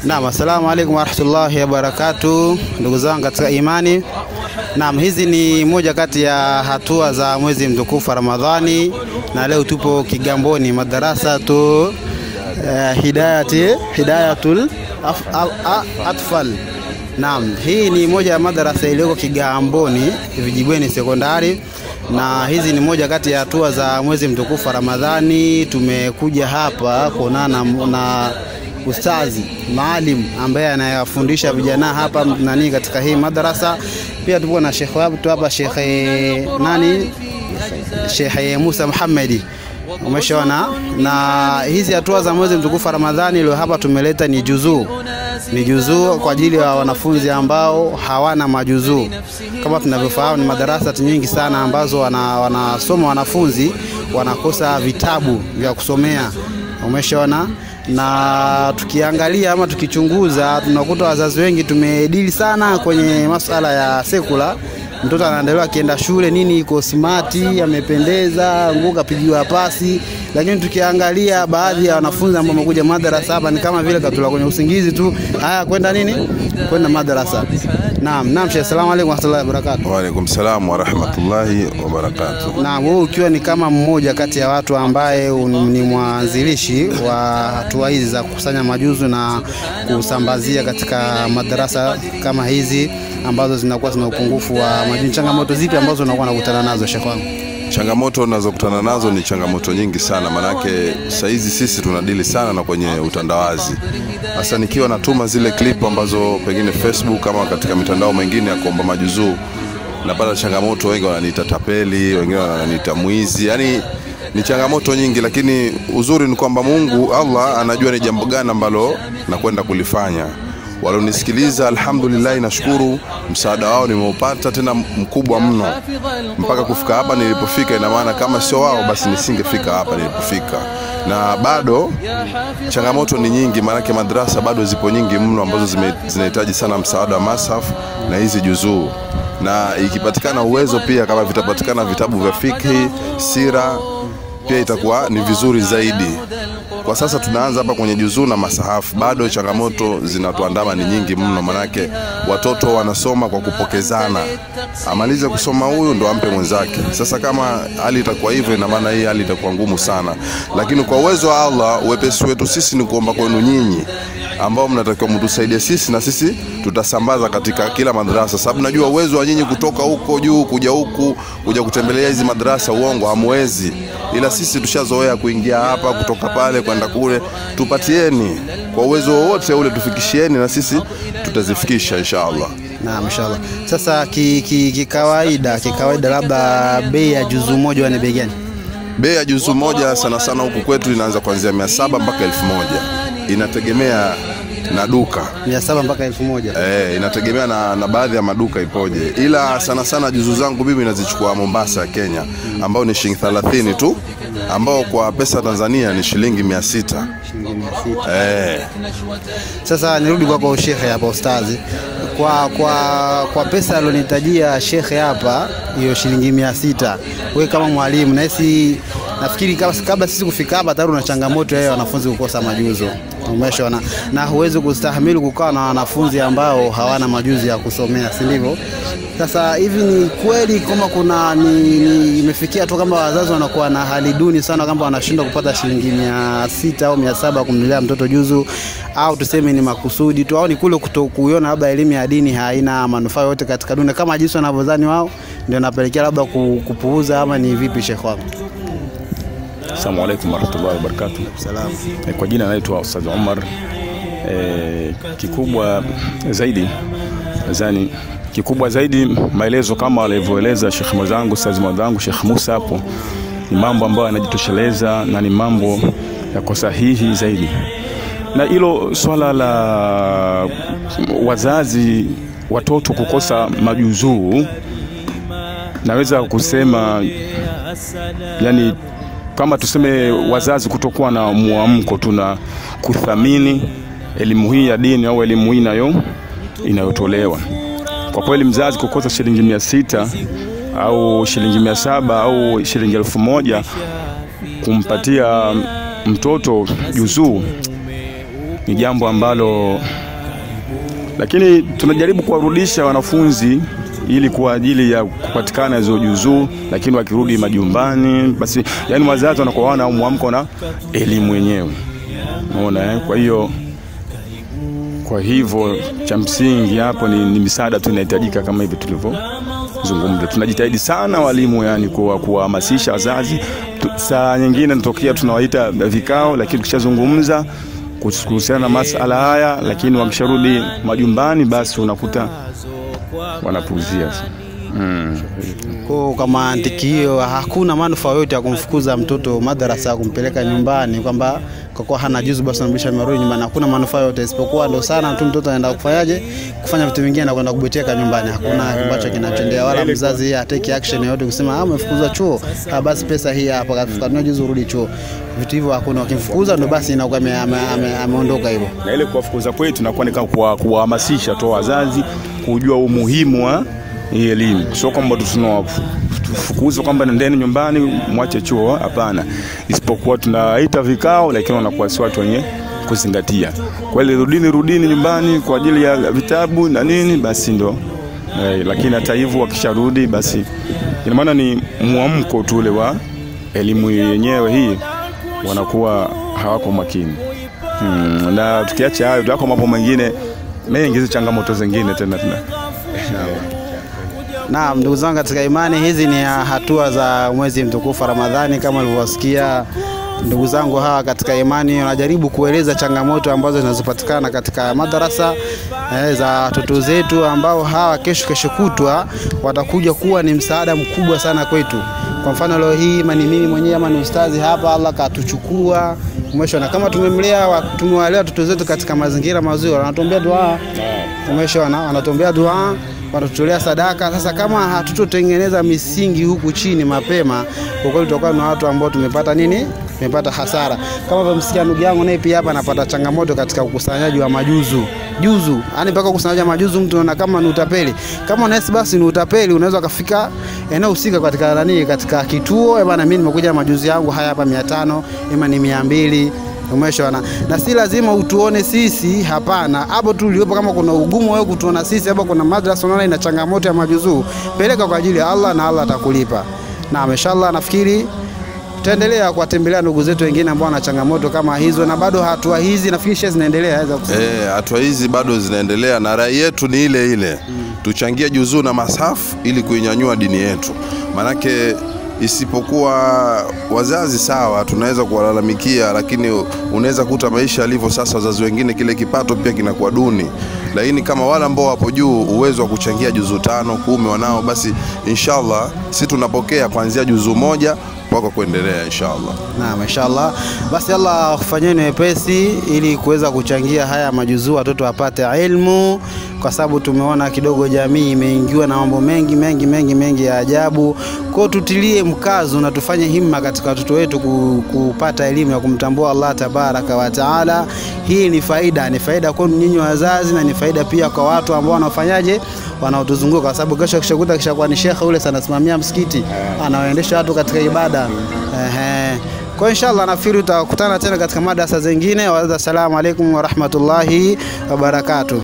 Naam, assalamu alaikum warahmatullahi wabarakatuh, ndugu zangu katika imani. Naam, hizi ni moja kati ya hatua za mwezi mtukufu Ramadhani, na leo tupo Kigamboni madarasa tu Hidayatul Atfal. Naam, hii ni moja ya madarasa iliyoko Kigamboni Vijibweni Sekondari, na hizi ni moja kati ya hatua za mwezi mtukufu Ramadhani. Tumekuja hapa kuonana na ustazi maalim ambaye anayafundisha vijana hapa nani katika hii madarasa. Pia tupo na Sheikh wetu hapa, Sheikh nani, Sheikh Musa Muhammadi. Umeshaona, na hizi hatua za mwezi mtukufu Ramadhani leo hapa tumeleta ni juzuu. Ni juzuu kwa ajili ya wanafunzi ambao hawana majuzuu. Kama tunavyofahamu ni madarasa nyingi sana ambazo wanasoma wanafunzi wanakosa vitabu vya kusomea. Umeshaona, na tukiangalia ama tukichunguza tunakuta wazazi wengi tumedili sana kwenye masuala ya sekula. Mtoto anaendelea akienda shule nini, iko smart, amependeza, nguo kapigiwa pasi, lakini tukiangalia baadhi ya wanafunzi ambao wamekuja madarasa hapa ni kama vile katula kwenye usingizi tu, haya kwenda nini, kwenda madarasa. Naam, naam Sheikh, assalamu alaykum warahmatullahi wabarakatuh. Wa alaykum salam wa rahmatullahi wa barakatuh. Naam, wewe ukiwa ni kama mmoja kati ya watu ambaye ni mwanzilishi wa hatua hizi za kukusanya majuzu na kusambazia katika madarasa kama hizi ambazo zinakuwa zina upungufu wa majuzu, changamoto zipi ambazo unakuwa unakutana nazo Sheikh wangu? Changamoto ninazokutana nazo ni changamoto nyingi sana, manake saizi sisi tunadili sana na kwenye utandawazi. Hasa nikiwa natuma zile clip ambazo pengine Facebook kama katika mitandao mingine ya kuomba majuzuu, napata changamoto, wengi wananiita tapeli, wengine wananiita mwizi. Yani ni changamoto nyingi, lakini uzuri ni kwamba Mungu Allah anajua ni jambo gani ambalo nakwenda kulifanya. Walonisikiliza alhamdulillah, nashukuru msaada wao nimeupata tena mkubwa mno mpaka kufika hapa nilipofika. Ina maana kama sio wao basi nisingefika hapa nilipofika. Na bado changamoto ni nyingi, maana madrasa bado zipo nyingi mno ambazo zinahitaji sana msaada wa masaf na hizi juzuu, na ikipatikana uwezo pia kama vitapatikana vitabu vya fikhi, sira pia itakuwa ni vizuri zaidi. Kwa sasa tunaanza hapa kwenye juzuu na masahafu, bado changamoto zinatuandama ni nyingi mno, manake watoto wanasoma kwa kupokezana, amalize kusoma huyu ndo ampe mwenzake. Sasa kama hali itakuwa hivyo, ina maana hii hali itakuwa ngumu sana, lakini kwa uwezo wa Allah, uwepesi wetu sisi ni kuomba kwenu nyinyi ambao mnatakiwa mtusaidie sisi, na sisi tutasambaza katika kila madrasa, sababu najua uwezo wa nyinyi kutoka huko juu kuja huku kuja kutembelea hizi madrasa uongo hamwezi, ila sisi tushazoea kuingia hapa kutoka pale kwenda kule. Tupatieni kwa uwezo wote ule, tufikishieni na sisi tutazifikisha inshallah. Naam, inshallah. Sasa kikawaida labda bei ya juzu moja ni bei gani? Bei ya juzu moja sana sana huku kwetu inaanza kuanzia 700 mpaka 1000. Inategemea na duka. 700 mpaka 1000. Inategemea na baadhi ya maduka ipoje. Ila sana sana juzu zangu mimi nazichukua Mombasa Kenya, ambao ni shilingi 30 tu, ambao kwa pesa Tanzania ni shilingi 600. Shilingi 600. Sasa nirudi kwako Sheikh hapa ustazi. Kwa pesa alonitajia Sheikh hapa hiyo shilingi 600. Wewe kama mwalimu nahisi nafikiri kabla sisi kufika hapa tayari una changamoto ya wanafunzi kukosa majuzo. Umeshaona, na huwezi kustahimili kukaa na wanafunzi ambao hawana majuzi ya kusomea, si ndivyo? Sasa hivi ni kweli kama kuna ni imefikia tu kama wazazi wanakuwa na hali duni sana kama wanashindwa kupata shilingi 600 au 700 kumlea mtoto juzu, au tuseme ni makusudi tu, au ni kule kutokuiona labda elimu ya dini haina manufaa yote katika dunia kama jinsi wanavyodhani wao, ndio napelekea labda kupuuza, ama ni vipi Sheikh wangu? Assalamu alaykum warahmatullahi wabarakatuh. Salaam. Kwa jina naitwa Ustaz Umar. Kikubwa zaidi nadhani kikubwa zaidi maelezo kama alivyoeleza Sheikh mwenzangu, Ustaz mwenzangu Sheikh Musa hapo, ni mambo ambayo yanajitosheleza na ni mambo yako sahihi zaidi. Na hilo swala la wazazi watoto kukosa majuzuu, naweza kusema yani kama tuseme wazazi kutokuwa na muamko tuna kuthamini elimu hii ya dini au elimu hii nayo inayotolewa. Kwa kweli mzazi kukosa shilingi 600 au shilingi 700 au shilingi 1000 kumpatia mtoto juzuu Ni jambo ambalo, lakini tunajaribu kuwarudisha wanafunzi ili kwa ajili ya kupatikana hizo juzuu, lakini wakirudi majumbani basi yani wazazi wanakuwa wana mwamko na elimu yenyewe. Unaona Kwa hiyo kwa hivyo cha msingi hapo ni misaada tu inahitajika kama hivi tulivyozungumza. Tunajitahidi sana walimu yani kuwahamasisha wazazi. Saa nyingine natokea tunawaita vikao, lakini tukishazungumza kuhusiana na masala haya, lakini wakisharudi majumbani basi unakuta wanapuuzia. Kwa mantiki hiyo hakuna manufaa yoyote ya kumfukuza mtoto madarasa kumpeleka nyumbani kwamba kwa kuwa hana juzu basi anarudisha amerudi nyumbani. Hakuna manufaa yoyote isipokuwa ndo sana tu mtoto anaenda kufanyaje, kufanya vitu vingine na kwenda kubweteka nyumbani. Hakuna ambacho kinachotendea, wala mzazi yeye atake action yoyote kusema umefukuzwa chuo, basi pesa hii hapa kafanua juzu urudi chuo. Vitu hivyo hakuna. Wakimfukuza ndo basi inakuwa ameondoka hivyo. Na ile kuwafukuza kwetu inakuwa ni kama kuwahamasisha tu wazazi kujua umuhimu wa elimu. Sio kwamba tunawafukuza kwamba nendeni nyumbani mwache chuo, hapana. Isipokuwa tunaita vikao, lakini wanakuwa si watu wenye kuzingatia. Kwa hiyo rudini nyumbani kwa ajili ya vitabu na nini basi ndo. Lakini hata hivyo wakisharudi basi ina maana ni muamko tu ule wa elimu yenyewe hii, wanakuwa hawako makini. Na tukiacha hayo tuko mambo mengine mengi, hizo changamoto zingine tena tuna. Naam, ndugu zangu katika imani, hizi ni hatua za mwezi mtukufu Ramadhani. Kama ulivyosikia ndugu zangu hawa katika imani wanajaribu kueleza changamoto ambazo zinazopatikana katika madarasa za watoto zetu, ambao hawa kesho kutwa watakuja kuwa ni msaada mkubwa sana kwetu. Kwa mfano leo hii ni mimi mwenyewe ama ni ustazi hapa, Allah katuchukua umeshaona, kama tumemlea tumewalea watoto zetu katika mazingira mazuri, wanatuombea dua, umeshaona, wanatuombea dua, wanatutolea sadaka. Sasa kama hatutotengeneza misingi huku chini mapema, kwa kweli tutakuwa na watu ambao tumepata nini? Tumepata hasara. Kama vile ndugu yangu naye pia hapa anapata changamoto katika ukusanyaji wa majuzu. Juzu, yani mpaka ukusanyaji wa majuzu mtu anaona kama ni utapeli. Kama unahisi basi ni utapeli, unaweza kufika eneo husika katika nani, katika kituo, bwana mimi nimekuja majuzu yangu haya hapa 500, ima ni 200. Umeshaona. Na si lazima utuone sisi, hapana. Hapo tu uliopo kama kuna ugumu wewe kutuona sisi, hapo kuna madrasa unaona ina changamoto ya majuzuu, peleka kwa ajili ya Allah na Allah atakulipa. Na inshallah nafikiri tutaendelea kuwatembelea ndugu zetu wengine ambao wana changamoto kama hizo, na bado hatua hizi nafikiri zinaendelea. Naweza kusema hatua hizi bado zinaendelea, na rai yetu ni ile ile. Tuchangie juzuu na masafu ili kuinyanyua dini yetu. Manake isipokuwa wazazi sawa tunaweza kuwalalamikia, lakini unaweza kuta maisha yalivyo sasa, wazazi wengine kile kipato pia kinakuwa duni. Lakini kama wale ambao wapo juu uwezo wa kuchangia juzuu 5, 10 wanao, basi inshallah sisi tunapokea kuanzia juzuu 1 mpaka kuendelea inshallah. Naam, inshallah. Basi Allah akufanyeni wepesi ili kuweza kuchangia haya majuzuu watoto wapate elimu, kwa sababu tumeona kidogo jamii imeingiwa na mambo mengi mengi mengi mengi ya ajabu. Kwa tutilie mkazo na tufanye himma katika watoto wetu kupata elimu ya kumtambua Allah tabaraka wa taala. Hii ni faida, ni faida kwa nyinyi wazazi na ni faida pia kwa watu ambao wanafanyaje, wanaotuzunguka, kwa sababu kesho kishakuta kishakuwa ni shekhe ule sana simamia msikiti, anawaendesha watu katika ibada. Kwa inshallah nafikiri tutakutana tena katika madarasa zingine. Wa assalamu alaikum wa rahmatullahi wa barakatuh.